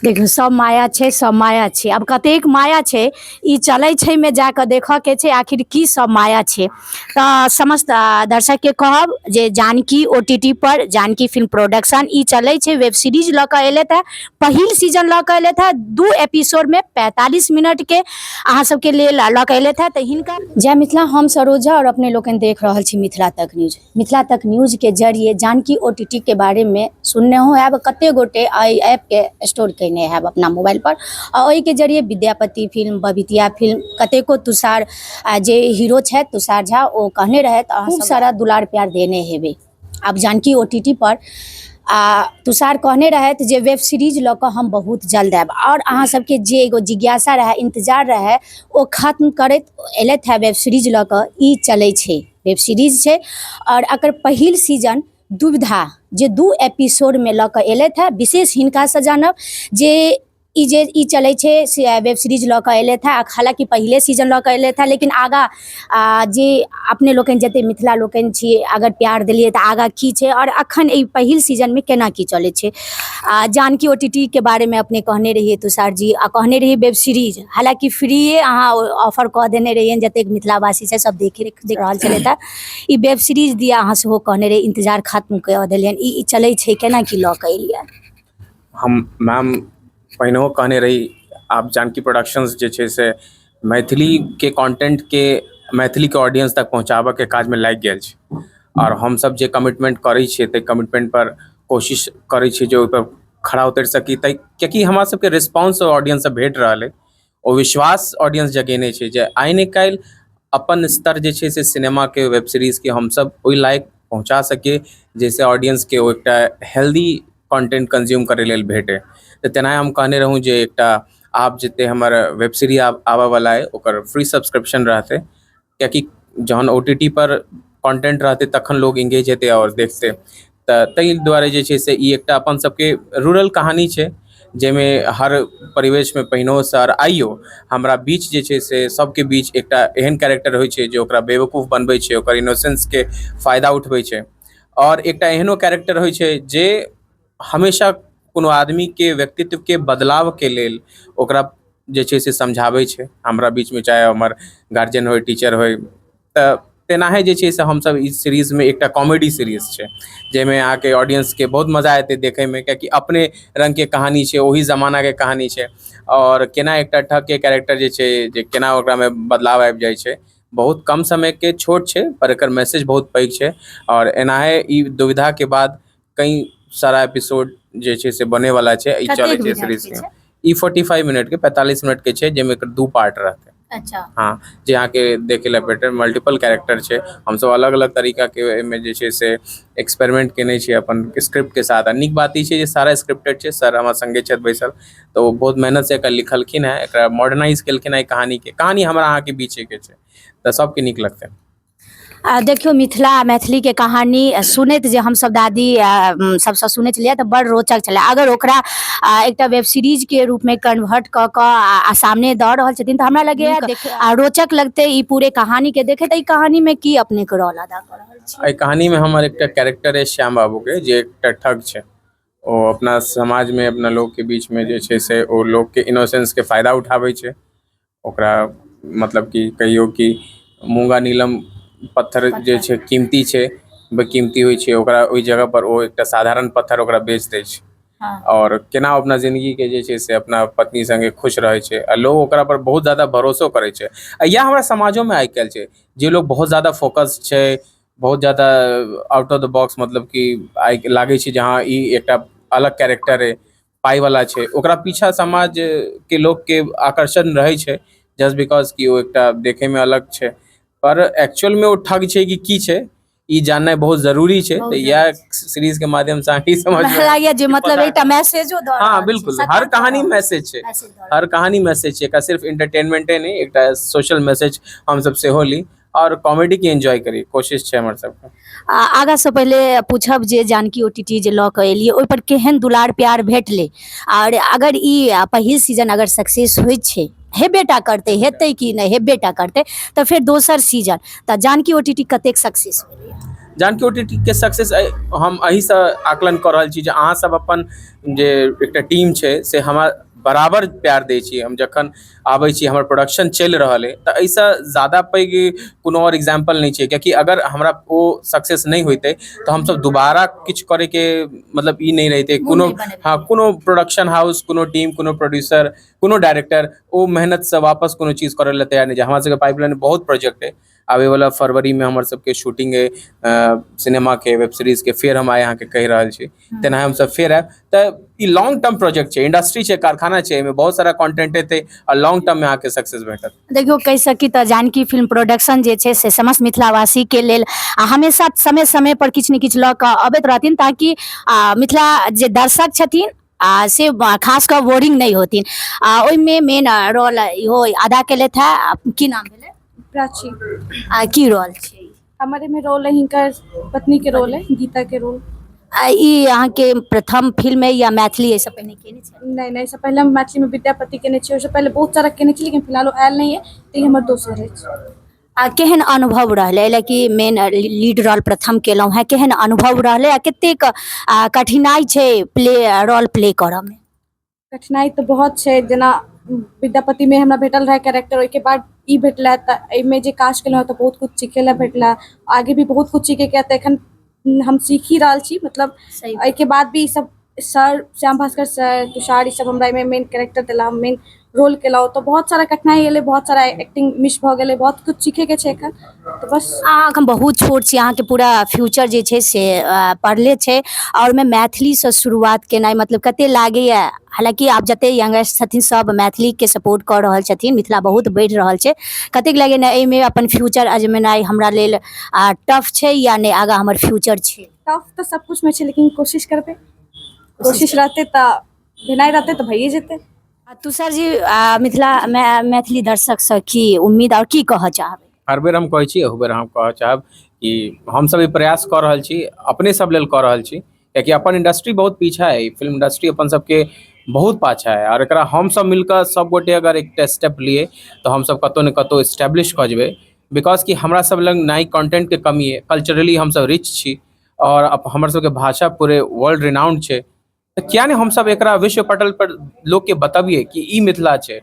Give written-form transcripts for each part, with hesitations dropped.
देखियौ, सब माया छै, सब माया छै। आब कतेक माया छै, ई चलै छै मे जाकऽ देखऽ के छै आखिर की सब माया छै। तऽ समस्त दर्शकके कहब जे जानकी OTT पर जानकी फिल्म प्रोडक्शन ई चलै छै वेब सीरीज लऽ कऽ एलथि हेँ, पहिल सीजन लऽ कऽ एलथि हेँ, 2 एपिसोडमे 45 मिनटके अहाँ सबके लेल लऽ कऽ एलथि हेँ। तऽ हिनका जय मिथिला, हम सरोजा आओर अपने लोकनि देख रहल छी मिथिला तक न्यूज। मिथिला तक न्यूज के जरिए जानकी OTT के बारे में सुनने हो हैब, कते गोटे एहि ऐप के स्टोर कयने हैब अपना मोबाइल पर, आ ओहि के जरिए विद्यापति फिल्म, बबितिया फिल्म, कतेको तुषार जे हीरो छथि तुषार झा, ओ कहने रहथि, अहाँ खूब सारा दुलार प्यार देने हेबै। आब जानकी OTT पर आ तुषार कहने रहथि जे वेब सीरीज लऽ कऽ हम बहुत जल्द आयब, आओर अहाँ सबके जे एगो जिज्ञासा रहए, इंतजार रहए, ओ खत्म करैत एलथि हँ वेब सीरीज लऽ कऽ। ई चलै छै वेब सीरीज छै, आओर एकर पहिल सीजन दुविधा जे 2 एपिसोडमे लऽ कऽ एलथि हँ। विशेष हिनकासँ जानब जे ई जे ई चलै छै से वेब सीरीज लऽ कऽ एलथि हँ। हालाँकि पहिले सीजन लऽ कऽ एलथि हँ, लेकिन आगाँ जे अपने लोकनि जते मिथिला लोकनि छी अगर प्यार देलियै तऽ आगाँ की छै, आओर अखन एहि पहिल सीजनमे केना की चलै छै। आ जानकी OTT के बारेमे अपने कहने रहियै तुषार जी, आ कहने रहियै वेब सीरीज, हालाँकि फ्रीए अहाँ ऑफर कऽ देने रहियनि, जतेक मिथिलावासी छै सब देख रहल छलथि हँ। ई वेब सीरीज दिया अहाँ सेहो कहने रहियै, इंतजार खत्म कऽ देलियनि। ई चलै छै केना की लऽ कऽ एलियै? हम मैम पहिनहो कहने रही, आब जानकी प्रोडक्शंस जे छै से मैथिलीके कॉन्टेंटके मैथिलीके ऑडियंस तक पहुँचाबऽके काजमे लागि गेल छै, आओर हमसब जे कमिटमेंट करै छियै ताहि कमिटमेंट पर कोशिश करै छियै जे ओहिपर खरा उतरि सकी। ताहि कियाकि हमरा सबके रिस्पॉन्स ऑडियंससँ भेट रहल अइ, ओ विश्वास ऑडियंस जगेने छै जे आइ नहि काल्हि अपन स्तर जे छै से सिनेमाके वेब सीरीजके हमसब ओहि लायक पहुँचा सकी जाहिसँ ऑडियंसके ओ एकटा हेल्दी कॉन्टेंट कंज्यूम करै लेल भेटै। तऽ तेनाहे हम कहने रहौँ जे एकटा आब जते हमर वेब सीरीज आबऽवला अइ ओकर फ्री सब्सक्रिप्शन रहतै, कियाकि जहन OTT पर कॉन्टेंट रहतै तखन लोग इंगेज हेतै आओर देखतै। तऽ ताहि दुआरे जे छै से ई एकटा अपन सबके रूरल कहानी छै जाहिमे हर परिवेशमे पहिनोसँ आओर आइयो हमरा बीच जे छै से सबके बीच एकटा एहन कैरेक्टर होइ छै जे ओकरा बेवकूफ बनबै छै, ओकर इनोसेंसके फायदा उठबै छै, आओर एकटा एहनो कैरेक्टर होइ छै जे हमेशा कोनो आदमीके व्यक्तित्वके बदलावके लेल ओकरा जे छै से समझाबै छै। हमरा बीचमे चाहे हमर गार्जियन होइ, टीचर होइ, तऽ तेनाहे जे छै से हमसब ई सीरीजमे एकटा कॉमेडी सीरीज छै जाहिमे अहाँके ऑडियंसके बहुत मजा एतै देखैमे, कियाकि अपने रङ्गके कहानी छै, ओही जमानाके कहानी छै, आओर केना एकटा ठगके कैरेक्टर जे छै जे केना ओकरामे बदलाव आबि जाइ छै। बहुत कम समयके छोट छै पर एकर मैसेज बहुत पैघ छै, आओर एनाहे ई दुविधाके बाद कई सारा एपिसोड जे छै से बनेवला छै। ई चलै छै सीरीजके, ई 45 मिनटके 45 मिनटके छै, जाहिमे एकर 2 पार्ट रहतै। अच्छा। हाँ, जे अहाँके देखै लए भेटत। मल्टीपल कैरेक्टर छै, हमसब अलग अलग तरीकाके एहिमे जे छै से एक्सपेरिमेंट केने छियै अपन स्क्रिप्टके साथ। आ नीक बात ई छै जे सारा स्क्रिप्टेड छै, सर हमरा सङ्गे छथि बैसल, तऽ ओ बहुत मेहनतसँ एकरा लिखलखिन हेँ, एकरा मॉडर्नाइज केलखिन हेँ। कहानीके कहानी हमरा अहाँके बीचेके छै, तऽ सबके नीक लगतै। देखियौ, मिथिला मैथिलीके कहानी सुनैत जे हमसब दादी सबसँ सुनैत छलियै तऽ बड़ रोचक छलै। अगर ओकरा एकटा वेब सीरीजके रूपमे कन्वर्ट कऽ कऽ आ सामने दऽ रहल छथिन तऽ हमरा लगैए आ रोचक लगतै ई पूरे कहानीके देखैत। एहि कहानीमे की अपनेके रोल अदा कऽ रहल छी? एहि कहानीमे हमर एकटा कैरेक्टर अछि श्याम बाबूके, जे एकटा ठग छै। ओ अपना समाजमे अपना लोकके बीचमे जे छै से ओ लोकके इनोसेंसके फायदा उठाबै छै। ओकरा मतलब कि कहियौ कि मूँगा नीलम पत्थर जे छै कीमती छै, कीमती होइ छै, ओकरा ओहि जगह पर ओ एकटा साधारण पत्थर ओकरा बेच दै छै। आओर केना ओ अपना जिन्दगीके जे छै से अपना पत्नी सङ्गे खुश रहै छै, आ लोग ओकरा पर बहुत ज्यादा भरोसो करै छै। आ इएह हमरा समाजोमे आइ काल्हि छै जे लोग बहुत ज्यादा फोकस छै, बहुत ज्यादा आउट ऑफ the box, मतलब कि आइ लागै छै जे हँ ई एकटा अलग कैरेक्टर अइ, पाइवला छै, ओकरा पीछा समाजके लोकके आकर्षण रहै छै, जस्ट because कि ओ एकटा देखैमे अलग छै। पर एक्चुअलमे ओ ठग छै कि की छै, ई जाननाइ बहुत जरूरी छै। तऽ इएह सीरीज के माध्यम से अहाँ समझ लागैया जे मतलब एकटा मैसेजो दऽ। हाँ बिल्कुल, हर कहानी मैसेज छै, हर कहानी मैसेज छै। एकरा सिर्फ एंटरटेनमेंटे नहि, एकटा सोशल मैसेज हमसब सेहो ली और कॉमेडी के एंजॉय करी, कोशिश छै हमर सबके। आगाँ से पहिले पूछब जे जानकी OTT जे लऽ कऽ एलियै ओहि पर केहन दुलार प्यार भेटलै, आओर अगर ई पहिल सीजन अगर सक्सेस होइ छै, हेबेटा करतै, हेतै कि नहि हेबेटा करतै, तऽ फेर दोसर सीजन, तऽ जानकी OTT कतेक सक्सेस भेलै? जानकी ओटीटीके सक्सेस हम एहिसँ आकलन कऽ रहल छी जे अहाँसभ अपन जे एकटा टीम छै से हमरा बराबर प्यार दै छी। हम जखन आबै छी, हमर प्रोडक्शन चलि रहल अइ, तऽ एहिसँ ज्यादा पैघ कोनो आओर एग्जाम्पल नहि छै, कियाकि अगर हमरा ओ सक्सेस नहि होइतै तऽ हमसभ दोबारा किछु करैके मतलब ई नहि रहितै कोनो। हँ, कोनो प्रोडक्शन हाउस, कोनो टीम, कोनो प्रोड्यूसर, कोनो डायरेक्टर ओ मेहनतसँ वापस कोनो चीज करै लए तैयार नहि छै। हमरा सबके पाइपलाइन बहुत प्रोजेक्ट अइ। आबैवला फरवरीमे हमर सबके शूटिंग अइ सिनेमाके, वेब सीरीजके। फेर हम आइ अहाँके कहि रहल छी, तेना हमसब फेर आयब। तऽ ई लॉन्ग टर्म प्रोजेक्ट छै, इंडस्ट्री छै, कारखाना छै, एहिमे बहुत सारा कंटेंट एतै आ लॉन्ग टर्ममे अहाँके सक्सेस भेटत। देखियौ, कहि सकी तऽ जानकी फिल्म प्रोडक्शन जे छै से समस्त मिथिलावासीके लेल आ हमेशा समय समय पर किछु ने किछु लऽ कऽ अबैत रहथिन, ताकि मिथिला जे दर्शक छथिन आ से खास कऽ बोरिंग नहि होथिन। आ ओहिमे मेन रोल इहो अदा केलथि है। की नाम भेलै? प्राची। आ की रोल छै? हमर एहिमे रोल है हिनकर पत्नी के रोल है, गीता के रोल। आ ई अहाँके प्रथम फिल्म है या मैथिली एहिसँ पहिने केने छलियै? नहि नहि, एहिसँ पहिले हम मैथिलीमे विद्यापति केने छी। ओहिसँ पहिले बहुत सारा केने छी, लेकिन फिलहाल ओ आयल नहि है, तऽ ई हमर दोसर अछि। आ केहन अनुभव रहलै? कि मेन लीड रोल प्रथम केलहुँ हेँ, केहन अनुभव रहलै आ कतेक कठिनाइ छै प्ले रोल प्ले करऽमे? कठिनाइ तऽ बहुत छै। जेना विद्यापतिमे हमरा भेटल रहै कैरेक्टर, ओहिके बाद ई भेटलै, तऽ एहिमे जे काज केलहुँ तऽ बहुत कुछ सीखै लए भेटलै। आगे भी बहुत कुछ सीखैके तऽ एखन हम सीख ही रहल छी। मतलब एहिके बाद भी ई सब सर, श्याम भास्कर सर, तुषार, ई सब हमरा एहिमे मेन कैरेक्टर देला, हम मेन रोल केलहुँ, तऽ बहुत सारा कठिनाइ एलै, बहुत सारा एक्टिंग मिस भऽ गेलै। बहुत कुछ सीखैके छै एखन तऽ बस। अहाँ एखन बहुत छोट छी, अहाँके पूरा फ्यूचर जे छै से पड़ले छै आओर ओहिमे मैथिलीसँ शुरुआत केनाइ मतलब कते लागैए? हालाँकि आब जते यंगेस्ट छथिन सब मैथिलीके सपोर्ट कऽ रहल छथिन, मिथिला बहुत बढ़ि रहल छै। कतेक लागैए ने एहिमे अपन फ्यूचर अजमेनाइ हमरा लेल टफ छै या नहि, आगाँ हमर फ्यूचर छै? टफ तऽ सब कुछमे छै, लेकिन कोशिश करबै, कोशिश रहतै तऽ भेनाइ रहतै तऽ भइए जेतै। तुषार जी, मिथिला मैथिली दर्शकसँ की उम्मीद आओर की कहऽ चाहबै? हर बेर हम कहै छी, एहू बेर हम कहऽ चाहब कि हमसब ई प्रयास कऽ रहल छी, अपने सब लेल कऽ रहल छी, कियाकि अपन इंडस्ट्री बहुत पीछा है। फिल्म इंडस्ट्री अपन सबके बहुत पाछा है आओर एकरा हमसब मिलकऽ सब गोटे अगर एकटा स्टेप लिए तऽ हमसब कतहु ने कतहु इस्टेब्लिश कऽ जेबै, because कि हमरा सब लग ना ही कंटेंटके कमी है, कल्चरली हमसब रिच छी आओर हमर सबके भाषा पूरे वर्ल्ड रिनाउंड छै। तऽ किया नहि हमसब एकरा विश्व पटल पर लोकके बतबियै कि ई मिथिला छै?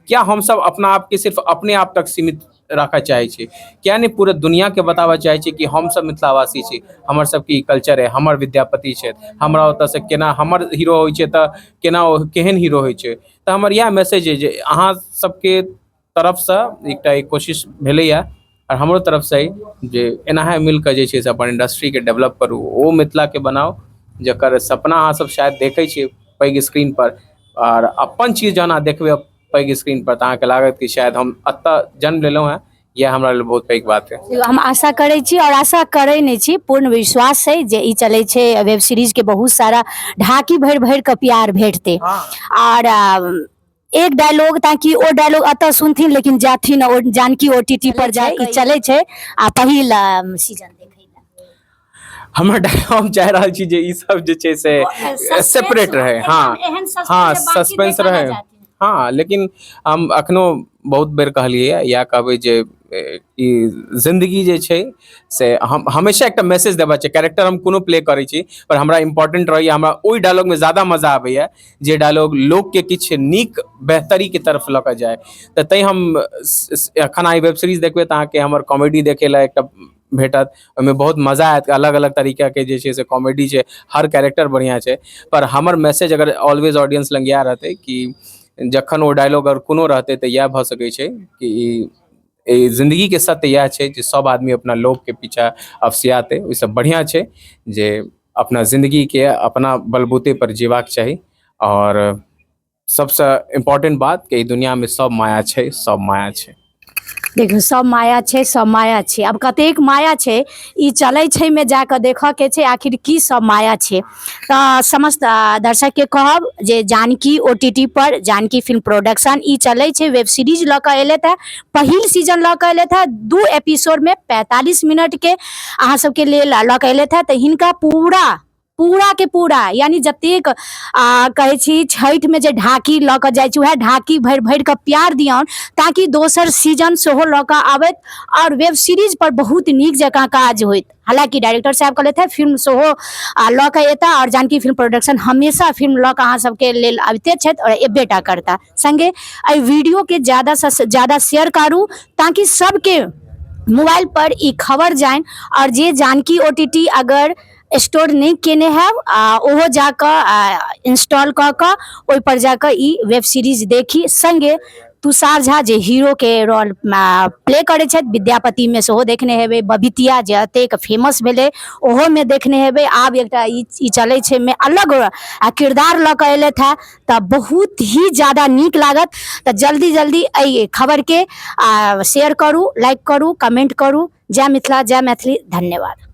क्या हमसब अपना आपके सिर्फ अपने आप तक सीमित राखऽ चाहै छी? किया नहि पूरा दुनियाके बताबऽ चाहै छी कि हमसब मिथिलावासी छी, हमर सबके ई कल्चर है, हमर विद्यापति छथि, हमरा ओतऽसँ केना हमर हीरो होइ छै तऽ केना ओ केहन हीरो होइ छै? तऽ हमर इएह मैसेज अइ जे अहाँ सबके तरफसँ एकटा ई कोशिश भेलैए आओर हमरो तरफसँ अइ जे एनाहे मिलकऽ जे छै से अपन इंडस्ट्रीके डेवलप करू, ओ मिथिलाके बनाउ जकर सपना अहाँ सब शायद देखै छियै पैघ स्क्रीन पर। आओर अपन चीज जहन अहाँ देखबै पैघ स्क्रीन पर तऽ अहाँके लागत कि शायद हम एतऽ जन्म लेलहुँ हेँ, इएह हमरा लेल बहुत पैघ बात है। हम आशा करै छी आओर आशा करै नहि छी, पूर्ण विश्वास छै जे ई चलै छै वेब सीरीजके बहुत सारा ढाकी भरि भरि कऽ प्यार भेटतै। आओर एक डायलॉग, ताकि ओ डायलॉग एतऽ सुनथिन लेकिन जाथिन ओ जानकी ओटीटी पर जाय, ई चलै छै आ पहिल सीजन देखै लए। हमर डायलॉग, हम चाहि रहल छी जे ई सब जे छै से सेपरेट रहै। हँ हँ, सस्पेंस रहै। हँ, लेकिन हम अखनो बहुत बेर कहलियै, इएह कहबै जे ई जिन्दगी जे छै से हम हमेशा एकटा मैसेज देबऽ छै। कैरेक्टर हम कोनो प्ले करै छी पर हमरा इम्पोर्टेंट रहैए, हमरा ओहि डायलॉगमे ज्यादा मजा आबैए जे डायलॉग लोकके किछु नीक बेहतरीके तरफ लऽ कऽ जाय। तऽ तैँ हम एखन अहाँ वेब सीरीज देखबै तऽ अहाँके हमर कॉमेडी देखै लए एकटा भेटत, ओहिमे बहुत मजा आयत। अलग अलग तरीकाके जे छै से कॉमेडी छै, हर कैरेक्टर बढ़िआँ छै, पर हमर मैसेज अगर ऑलवेज ऑडियंस लग इएह रहतै कि जखन ओ डायलॉग अगर कोनो रहतै तऽ इएह भऽ सकै छै कि ई जिन्दगीके सत्य इएह छै जे सब आदमी अपना लोभके पीछा अफसियात अइ, ओहिसँ बढ़िआँ छै जे अपना जिन्दगीके अपना बलबूते पर जीबाक चाही। आओर सबसँ इम्पोर्टेंट बात कि एहि दुनियामे सब माया छै, सब माया छै। देखियौ, सब माया छै, सब माया छै। आब कतेक माया छै ई चलै छै मे जाकऽ देखऽ के छै आखिर की सब माया छै। तऽ समस्त दर्शकके कहब जे जानकी ओटीटी पर जानकी फिल्म प्रोडक्शन ई चलै छै वेब सीरीज लऽ कऽ एलथि है, पहिल सीजन लऽ कऽ एलथि है, 2 एपिसोडमे 45 मिनटके अहाँ सबके लेल लऽ कऽ एलथि है। तऽ हिनका पूरा पूरा के पूरा, यानी जतेक कहै छी छठिमे जे ढाकी लऽ कऽ जाइ छी, उएह ढाकी भरि भरि कऽ प्यार दियौन, ताकि दोसर सीजन सेहो लऽ कऽ आबैत आओर वेब सीरीज पर बहुत नीक जकाँ काज होइत। हालाँकि डायरेक्टर साहब कहलथि हे फिल्म सेहो लऽ कऽ एता, आओर जानकी फिल्म प्रोडक्शन हमेशा फिल्म लऽ कऽ अहाँ सबके लेल अबिते छथि आओर एबे टा करता। संगे एहि वीडियोके ज्यादासँ ज्यादा शेयर करू ताकि सबके मोबाइल पर ई खबर जानि, आओर जे जानकी OTT अगर स्टोर नहि केने हैब ओहो जाकऽ इंस्टॉल कऽ कऽ ओहिपर जाकऽ ई वेब सीरीज देखी। संगे तुषार झा जे हीरोके रोल प्ले करै छथि, विद्यापतिमे सेहो देखने हेबै, बबितिया जे एतेक फेमस भेलै ओहोमे देखने हेबै, आब एकटा ई चलै छै मे अलग किरदार लऽ कऽ एलथि हेँ, तऽ बहुत ही ज्यादा नीक लागत। तऽ जल्दी जल्दी एहि खबरके शेयर करू, लाइक करू, कमेंट करू। जय मिथिला, जय मैथिली, धन्यवाद।